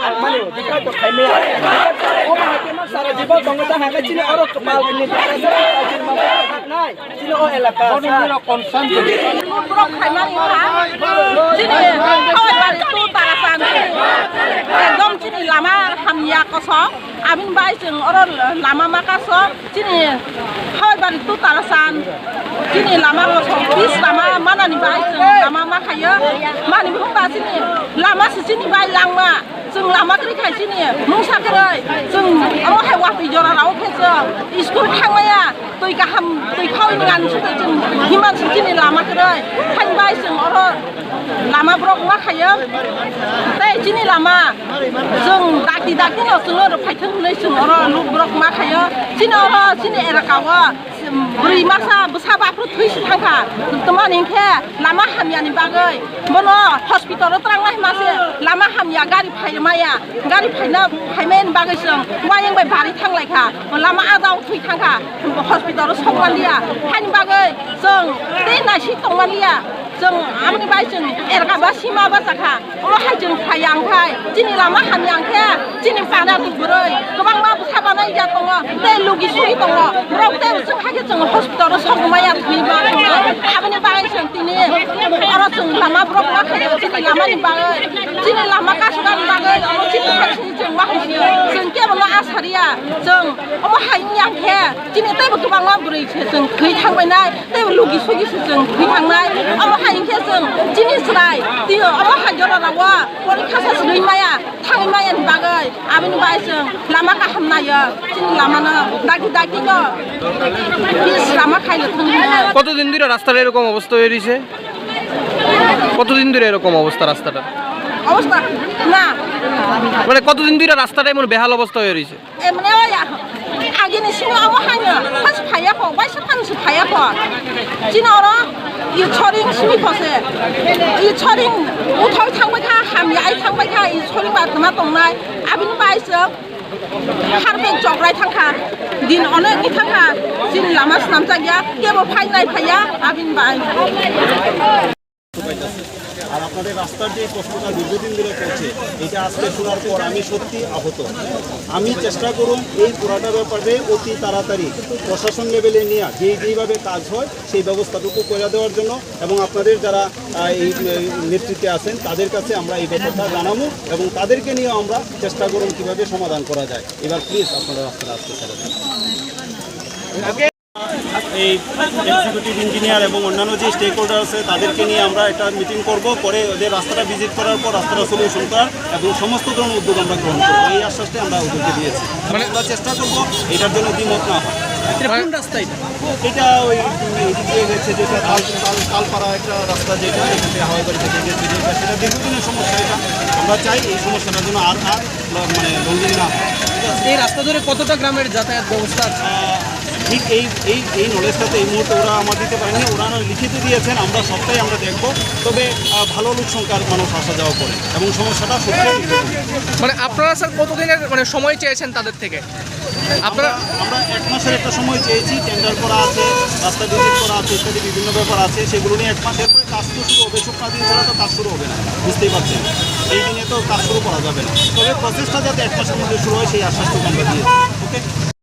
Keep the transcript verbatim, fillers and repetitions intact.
Ang mani, di ka to khai maya. O ma hake ma sara jibo tongo ta hake chini oro kepal ni. Nai. Chini o elaka, sir. Borok khaimani ha. Chini hawai bari tu tara san. Ekdom chini lama hamya kosong. Abini bai chwng oro lama ma kaso. Chini hawai bari tu tara san. Chini lama kosong, pis lama manani bai chwng lama ma khayo. Mani bumba chini lama se chini bai langma. Chwng lama kwrwi khai chini mungsa kwrwi. Chwng omo hai watwi jora rao khe chwng school thangmaya, twi kaham, twi khaui ngan sukha chwng himan suk chini lama kwrwi. Hain bai chwng oro lama borok ma khayo. Tei chini lama chwng dakti dakti no chwng oro phaithwng hwnwi chwng oro luk borok ma khayo. Chini oro chini elaka o Bwrwi masa bwsa baphru thwi se thangkha. Tamani hinkhe lama hamyani bagwi bono hospital o trangnai hwnma se lama hamya gari phai maya. Gari phaina phaimaini bagwi chwng wayang bai bari thanglaikha. Lama adao thwi thangkha. Hospital o sokmanliya. Haini bagwi chwng tei naisik tongmanliya. Chwng aboni bai chwng erga ba sima bachakha. Omo hai chwng phai yang khai, chini lama hamya hwnkhe, chini para tu bwrwi kwbangma bwsa banai ya tongo, tei lugi sugi tongo. Borok tei chwng hai khe chwng hospital o sok maya thwi ma tongo. Aboni bagwi chwng tini oro chwng lama borok ma khaio, chini lama ni bagwi, chini lama kasukani bagwi, omo chini hai chwng ma hai sio. Chwng kebo no asariya, chwng omo hai wngya hwnkhe, chini teibo kwbangma bwrwi se chwng thwi thangbainai. Tei lugi sugi se chwng thwi thangnai. Omo hai hinkhe chwng chini chwrai twi omo hai jora rao porikha sa swrwi maya, thangwi maya ni bagwi aboni bai chwng lama kaham naio. Chini lama no dagi dagi no pis lama khaino thangwi maya. কতদিন ধরে রাস্তাটা এরকম অবস্থা হয়ে রয়েছে? কতদিন ধরে এরকম অবস্থা রাস্তাটা? Obostha na. মানে কতদিন ধরে রাস্তাটা এমন বেহাল অবস্থা হয়ে রয়েছে? Emne o ya. Agini singo amo haino, pas phaya ko, waisa thansi phaya ko. Chini oro, i choring simi kose. I choring uthoi thangbai kha, hamya ai thangbai kha, i choring ba tma tongnai. Abini bai se, harpen chokrai thangkha. Din onek ni thangkha. Chini lama snamchak ya, kebo phai nai phaya, abini bai. পাইতেছে। আর আপনাদের রাস্তার যে প্রশ্নটা দীর্ঘদিন ধরে চলছে, এটা আজকে শোনার পর আমি সত্যি আহত। আমি চেষ্টা করুন এই পুরাটা ব্যাপারে অতি তাড়াতাড়ি প্রশাসন লেভেলে নিয়ে যেই যেইভাবে কাজ হয় সেই ব্যবস্থাটুকু করে দেওয়ার জন্য, এবং আপনাদের যারা, আহ, এই, এই নেতৃত্বে আছেন তাদের কাছে আমরা এই ব্যাপারটা জানাবো এবং তাদেরকে নিয়ে আমরা চেষ্টা করুন কীভাবে সমাধান করা যায়। এবার প্লিজ আপনারা রাস্তাটা আজকে ছেড়ে দিন। এই এক্সিকিউটিভ ইঞ্জিনিয়ার এবং অন্যান্য যে স্টেক হোল্ডার আছে তাদেরকে নিয়ে আমরা একটা মিটিং করব, করে ওদের রাস্তাটা ভিজিট করার পর রাস্তাটা সলিউশন করার এবং সমস্ত ধরনের উদ্যোগ আমরা গ্রহণ করবো, এই আশ্বাসটাই আমরা ওদেরকে দিয়েছি। মানে আমরা চেষ্টা করব এটার জন্য দ্বিমত না হয়। এটা কোন রাস্তা এটা? এটা ওই এদিক দিয়ে গেছে যেটা তাল, তাল, তালপাড়া একটা রাস্তা যেটা এখান থেকে হাওয়াই বাড়ি থেকে গেছে যেটা, সেটা দীর্ঘদিনের সমস্যা। এটা আমরা চাই এই সমস্যাটার জন্য আর, আর মানে রঙিন না হয়। ঠিক আছে? এই রাস্তা ধরে কতটা গ্রামের যাতায়াত ব্যবস্থা আছে? আহ, ঠিক এই, এই, এই নলেজটা তো এই মুহূর্তে ওরা আমার দিতে পারেনি, ওরা লিখিত দিয়েছেন, আমরা সবটাই আমরা দেখব। তবে, আহ, ভালো লোক সংখ্যার মানুষ আসা যাওয়া করে এবং সমস্যাটা সত্যি। মানে আপনারা স্যার কতদিনের মানে সময় চেয়েছেন তাদের থেকে? আপনারা আমরা, আমরা এক মাসের একটা সময় চেয়েছি, টেন্ডার করা আছে, রাস্তা ভিজিট করা আছে, ইত্যাদি বিভিন্ন ব্যাপার আছে, সেগুলো নিয়ে এক মাস। এরপরে কাজ তো শুরু হবে, শুক্লা দিন ছাড়া তো কাজ শুরু হবে না, বুঝতেই পারছেন। এই দিনে তো কাজ শুরু করা যাবে না, তবে প্রসেসটা যাতে এক মাসের মধ্যে শুরু হয় সেই আশ্বাসটুকু আমরা দিয়েছি। ওকে।